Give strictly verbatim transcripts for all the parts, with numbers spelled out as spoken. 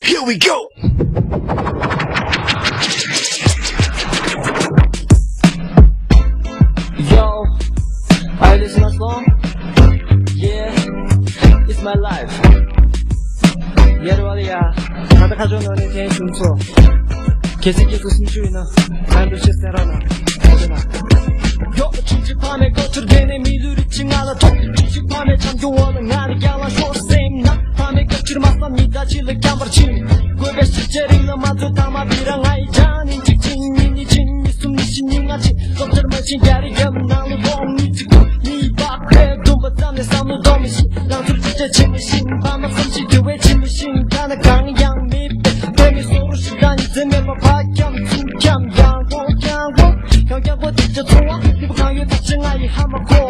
Here we go. Yo, are you listening to my song? Yeah, it's my life. ཡར་བ་ལ་ཡ། ད་ལྟ་ཁ་ཕྱོགས་ནང་ནས་ཐེངས་བྱུང་ཚོ། གལ་སྲིད་ཁྱེད་ཚོ་སེམས་ཤུགས་ཡིན་ན། ང་འདུག་ཆེ་སེ་ར་ན། ཡོ། ཆུང་ཆུང་ཕ་མའི་སྐོར་ཚུར་བསྡད་ནས་མི་ལུས་རིགས་ཅིག་ང་ལ་ཐོག་ཆུང་ཆུང་ཕ་མའི་འཆམ་རྒྱུ་འོག་ལ་ང་ནི་རྒྱང་ལ་ཤོར་སེམས་ན། ཕ་མའི་སྐབས་ཕྱིར་མ་བསམ་ཉི་ཟླ་གཅིག་ལ་འཁྱམ་པར་ཕྱིན། དགོས་པའི་ཕྱིར་ཆད་རིང་ལ་མ་ཚོད་ཐ་མ་འདི་རང་ང་ཡི་ཅང་ནི་གཅིག་ཕྱིན་གཉིས་ནི་ཕྱིན་གཉིས་གསུམ་ནི་ཕྱིན་གཉིས་ལྔ་ཕྱིན། སློབ་གྲྭར་མ་ཕྱིན་རྒྱ་རི་རྒྱབ་ནང་ལ་ལོག་གཉིས་གཅིག་གཉིས་བག་ཕེབས་བརྡུངས་པ་ཙམ་ནས་བསམ་བློ་གཏོང་མི་ཤེས། རང་ཚོར་ཅི་བྱ་བྱེད་མི་ཤེས། ཕ་མ་བསམ་ཤེས་དེ་བས་བྱེད་མི་ཤེས། ཐ་ན་གང་ཡང་མེད་པའི་དོན་མི་སོ་རུ་ཞིག་དང་ཉི་ཚེ་མེད་པ་ཕ་འཁྱམ་ཚུར་འཁྱམ་ཡང་སྒོ་རྐྱང་སྒོ། གང་རྐྱང་པོ་དེ་ཚོ་ཚོར་བ་ཡིན་པ་གང་ཡོད་ཐག་ཆོད་ང་ཡི་ཧ་མ་གོ།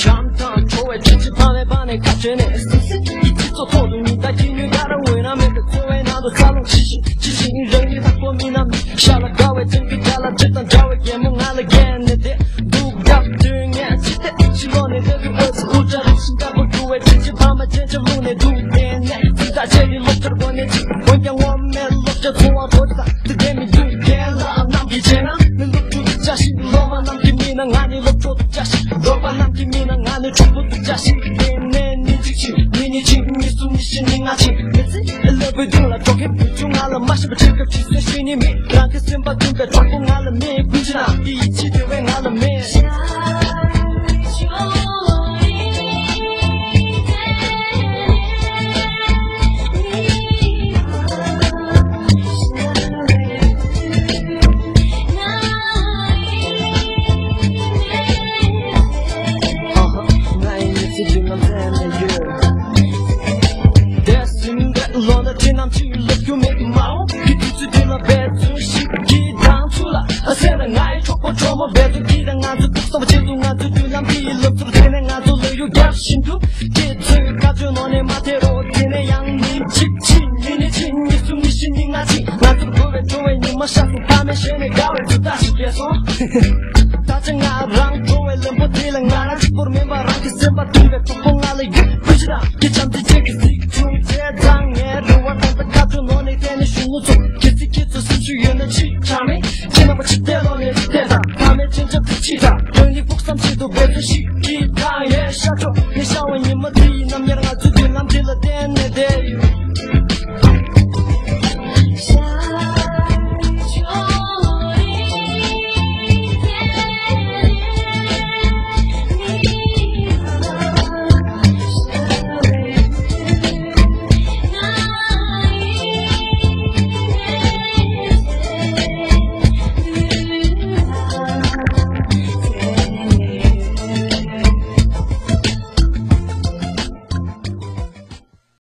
བྱམས་དང་ཁྲོ་བའི་ཁྱད་ཆོས་ཕ་མའི་བར་ནས་ཁ་བྲལ་ནས། སྲིད་ཀྱི་སྤྱི་ཚོགས་ཐོག་ཏུ་ཉི་ཟླ་གཅིག་ཉུལ་ལྟར་འོད་སྣང་མེད་པའི་འཚོ་བའི་ནང་དུ་འཚར་ལོངས་བྱེད་བཞིན་བྱེད་བཞིན། རང་ཉིད་ལྷག་པ་མིན་ནམ། ཤ་ལ་དགའ་བའི་སྤྱང་ཀི་དགྲ་ལ་གྲི་དང་འདྲ་བའི་རྒན་མོ་ང་ལ་བརྒྱན་ནས་བསྡད་འདུག་སྐབས་དུས་ངས་ཕྱི་བལྟས་ཕྱི་ལོགས་ནས་བལྟས་དུས་འོད་ཟེར་དབུ་སྐྲ་རིབ་བཞིན་དཀར་པོར་གྱུར་བའི་དྲིན་ཆེན་ཕ་མ་སྤྱན་ཆབ་ལྷུང་ནས་འདུག་དེ་ནས་འཛིན་བདག་བྱས་ནས་སློབ་གྲྭར་འགོ་ནས་ཕྱིན། འོན་ཀྱང་ངོ་མའི་སློབ་གྲྭ་ཚོང་བ་གྲོགས་ཀྱི་དང་དེ་བསྡད་མི་འདུག་རྒན་ལགས་རྣམས་ཀྱིས་བྱས་ན་ནི་སློབ་ཕྲུག་ཏུ་བྱ་ཞིང་། སློབ་མ་རྣམས་ཀྱིས་མིན་ན་ང་ནི་སློབ་གྲོགས་ཏུ་བྱ་ཞིང་། རོགས་པ་རྣམས་ཀྱིས་མིན་ན་ང་ནི་གྲོགས་པོ་ཏུ་བྱ་ཞིང་། དེ་ནས་ནི་གཅིག་ཕྱིན་གཉིས་ནི་ཕྱིན་གཉིས་གསུམ་ནི་ཕྱིན་ནི་ལྔ་ཕྱིན། མི་ཚེ་ལ་བུད་དུས་ལ་གྲོགས་ཀྱི་བུ་ཆུང་ང་ལ་མ་ཤེས་པ་བྱེད་སྐབས་ཕྱི་སོ་ཤེས་ནི་མེད། རང་གི་སེམས་པ་མཐུན་པའི་གྲོགས་པོ་ང་ལ་མེད། ཀུན་གྱིས་ན་འདི་ཡིད་ཆེས་དེ་བས་ང་ལ་མེད། ལོ་ན་ཁྱེད་རྣམས་ཀྱིས་ལབ་རྒྱུ་མེད་མ་འོང་། གི་དུས་ཚོད་འདི་ལ་འབད་བརྩོན་ཞིག་གིས་དང་ཚུལ་ལ་ཨ་སེ་ན་ང་ཡི་གྲོགས་པོ་གྲོགས་མོ་འབད་བརྩོན་གྱིས་དང་ང་ཚོ་ཕུགས་བསམ་ཆེད་དུ་ང་ཚོའི་མདུན་ལམ་འདི་ཡི་ལག་ཚུར་དེ་ནས་ང་ཚོ་ལ་གཡུག་རྒྱབ་བཞིན་དུ་ཁྱེད་ཚོས་བཀའ་བཀྱོན་ནང་ནས་མ་ཐེ་རོགས། དེ་ནས་ཡང་ནི་གཅིག་ཕྱིན་གཉིས་ནས་ཕྱིན་གཉིས་གསུམ་ནས་ཕྱིན་གཉིས་ལྔ་ཕྱིན། ང་ཚོར་དགོས་པའི་བྲོ་བའི་ཉི་མ་ཤར་སོང་། ཕ་མའི་ཞལ་ནས་དགའ་བའི་ཚུལ་ལྟ་ཞིག་སྐྱེས་སོང་། ད་ཆ་ང་རང་བྲོ་བའི་ལམ་བུ་དེ་ལ་ང་རང་གཅིག་པུར་མིན་པར་རང་གི་སེམས་པ་མཐུན་པའི་གྲོགས་པོ་ང་ལ་ཡོད། ཀུན་གྱིས་རང་གི་བྱམས་བརྩེ་ཅན་གྱི་གཟིགས་སྐྱོང་བྱས་ཙང་། ངའི་རེ་བ་དང་པོ་ཁ་ཚོན་ནང་ནས་བལྟས་ནས་བཞུགས་ནོ་ཚོ། གལ་སྲིད་ཁྱེད་ཚོ་སེམས་ཤུགས་ཡོད་ན་ཕྱིར་ཆགས་མེད། ཁྱེད་རྣམ་པ་ཕྱིར་བལྟས་ལོག་ནས་བལྟས་དང་། ཕ་མའི་སྤྱན་ཆབ་དེ་ཕྱིར་དང་། རང་ཉིད་ཕུགས་བསམ་ཆེད་དུ་འབད་བརྩོན་ཞིག་གིས་དང་། ཡེ་ཤ་ཆོག་ངས་ཤར་བའི་ཉི་མ་དེ་ཡི།